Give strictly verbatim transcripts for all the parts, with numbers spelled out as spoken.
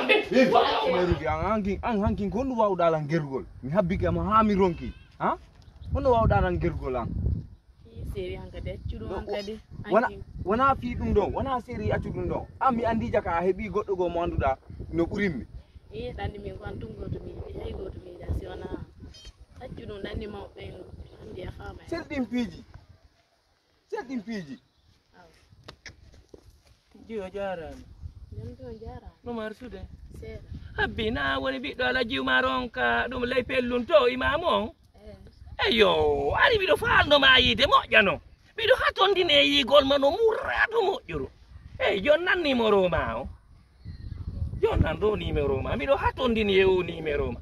Meruki an hankin, an hankin ko honɗum wawɗa lan gergol? Mi habbike ma ha mi ronki. Ha? Honno wawɗa lan gergol an? Ii, seri hankadi, accu ɗum hankadi. Wona, wona fii ɗum ɗon, wona seri accu ɗum ɗon. An mi andi jaka a heɓi goɗɗo goo mo anduɗa no ɓurimmi. Ii, ɗanni min ko an tun gooto mi yiɗi, hay gooto mi yiɗa si wona accu ɗum ɗanni mawɓe ɓen andi a faamay. Sel ɗin piiji. Sel ɗin piiji. Jiwo jaaraama. Jam to jaaraama. No marsude? Seeɗa. Habbi na woni ɓiɗɗo ala jiw ma ronka ɗum ley pellun to imaamu on? Eh. Eyo, ari miɗo faalno ma yiide moƴƴa no. Miɗo hatondine yiigol ma no murraadu moƴƴuru. Eyi, jon nan numéro ma o. Jon nan ɗo numéro ma. Miɗo hatondini e o numéro ma.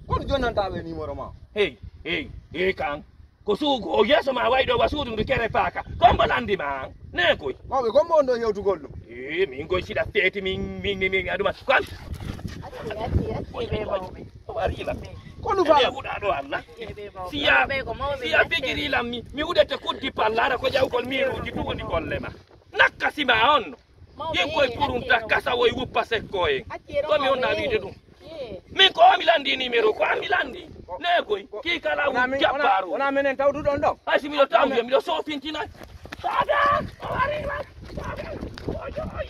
Kono jonnanta ɓe numéro ma? Hey, hey, hey kan. Ko suugu o yeeso ma wayi ɗo wa suudu ndu kere paaka. Ko mbo landi ma an? Ne koy. Mawɓe, ko mbo on ɗo yewtugol ɗum? Ee, min koy siɗa feeti min, min, min, min aduma. Ko an? Acci, acci, acci ɓe mawɓe. O wari lan. Ko ndu faala? Ɓe wuɗa ɗo Allah. Acci ɓe mawɓe. Siya, mawɓe ko mawɓe, siya acci. Bigiri lan mi, mi wuɗete kuddi palla ara ko jawgol miiruuji tuundi golle ma. Nakka sima on. Mawɓe, yen koye ee, purunta acci, kasa woy wuppa sekko en. Acci, ko mi onna mawɓe, wiide ɗum. Ee. Min ko mi landi numéro, ko an mi landi. Ko, ne koy, ko, ki kala wona wu min, wona, jabbaru. Wona menen tawduɗon ɗo? Hay si miɗo tawde, miɗo sofintina. Sada, o wari lan. Sada, o joy.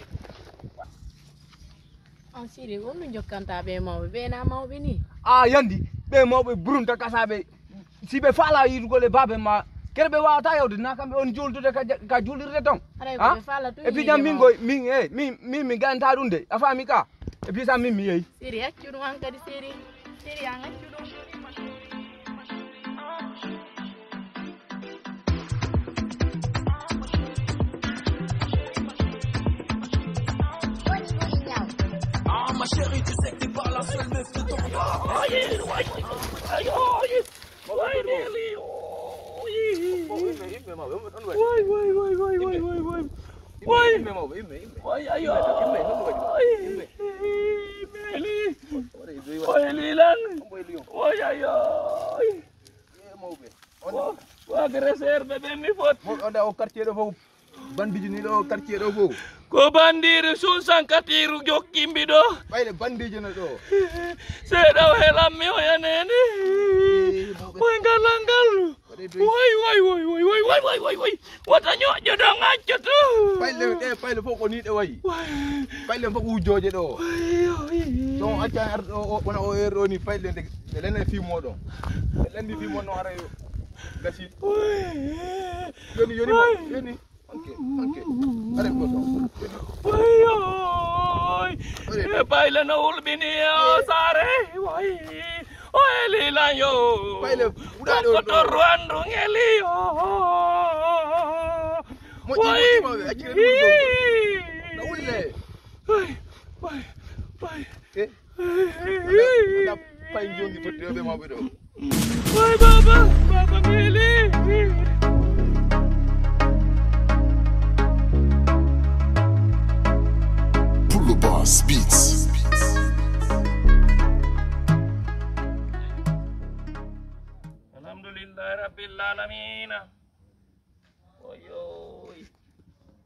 An siri, on ɗum jokkanta ɓe mawɓe, ɓe na mawɓe ni? A yandi, ɓe mawɓe burunta kasaɓe. Si ɓe faala yiidugol e baabe ma, kere ɓe waawata yawde, na kamɓe on juuldude ka ja-, ka juulirde ton? Haray ko ɓe faala tun. Et puis jam min goy, min, eh, min, min, mi ganta ɗum de, a faami ka? Et puis sa min mi yehi. Siri, accu ɗum an kadi, siri. Siri, an accu ɗum. Ah, ma chérie, tu sais que t'es pas la seule meuf de ton genre. Aïe, aïe, aïe, aïe. Way, Nelly, oy. Way, way, way. Way, ayo. Ay, Nelly. Way, Lilan. Way, ayo. Wa, wa agresser ɓe ɓen mi foti. Mo, o da o quartier ɗo fof. Bandiji ni ɗo quartier ɗo fof. Ko bandiiru sunsankatiiru jokkimbi ɗo. Ɓayde bandiji no ɗo. Seeɗa o helammi o yaneeni. Ee, mawɓe. Koy ngalal ngal. Waɗe doy. Way, way, way. Wata ñoƴƴo ɗon accoto. Payle ɗe, payle fof ko ni ɗe wayi. Way. Payle fof ko wujjooje ɗo. Way, way. Ɗon acca arɗo o, wona o heure ɗo ni payle nde, nde lene fii moɗon. Nde lendi fii moɗon ara yo gasi. Way. Yoni, yoni mo, way. Yoni. Anke, anke. Are ko to. Wayoy. Are. E payle no ulɓini o saare. Way. O eli lan yo. Payle, wuɗa ɗo, ɗo. Ko to Rwandu ngeli yo. Moƴƴi, moƴƴi, mawɓe, accire ɗum ɗo. No ulle. Way, way, way. Eh? Wala, wala pay jongi fottiroɓe mawɓe ɗo. Way baba, baba Mili. Pulo Boss Beats. Alhamdulillahi Rabbil Alamina. Oyoy.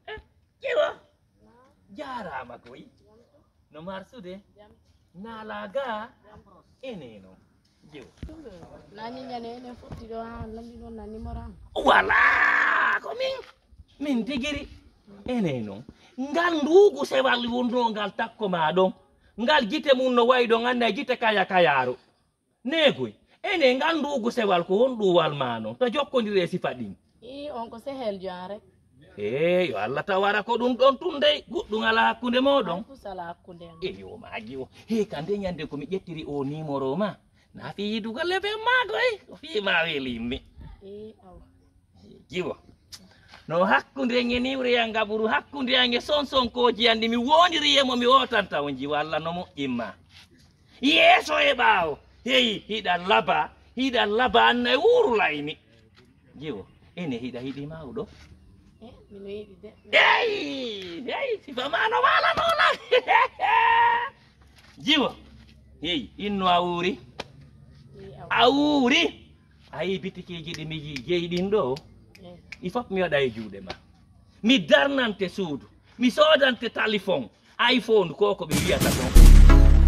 Eh, Jewa. Jaaraama koy. No marsude? Naala ga? Ene no. Jewa. Nani ñane ene fotti ɗo ha landi ɗon nani moran. Wala ko min. Min tigiri. Ene no. Ngal nduugu sewal wonno ngal takko ma ɗon. Ngal gite mum no wayi ɗon anna gite kaya kayaaru. Neegoy, ene nganndu ugu sewal ko honɗum walmaano, to jokkondire e sifa ɗin. Ii, on ko seheljo an rek. Ee, yo Allah tawara ko ɗum ɗon tun dey, goɗɗum alaa hakkunde mooɗon. Alaa fus alaa hakkunde am. Ee, yo maaji o. Hee, ka nde ñande ko mi ƴettiri o nimoro ma, na fii yiɗugol e fen maago, ee, ko fii ma welimmi. Ee, awa. Jiwo. No hakkunde nge niwre an ngaɓuru, hakkunde an e sonsonkooji an ɗi mi woniri e mo mi wootanta on jiwo Allah no moƴƴin ma. Yeeso e ɓaawo. Hey, hiɗa laba, hiɗa laba anna e wuuru layni. Jiwo, ene hiɗa hiɗi mawɗo. Eh, mino yiɗi de. Hey, hey, sifa ma no wala no la. Jiwo, hey, inno a wuuri. Hey, awa. A wuuri. A yii bitikiiji ɗi mi jeyi ɗin ɗo, ɗi fof mi waɗa e juuɗe ma. Mi darnante suudu, mi soodante talifon, iPhone ko ko ɓe wiyata kon.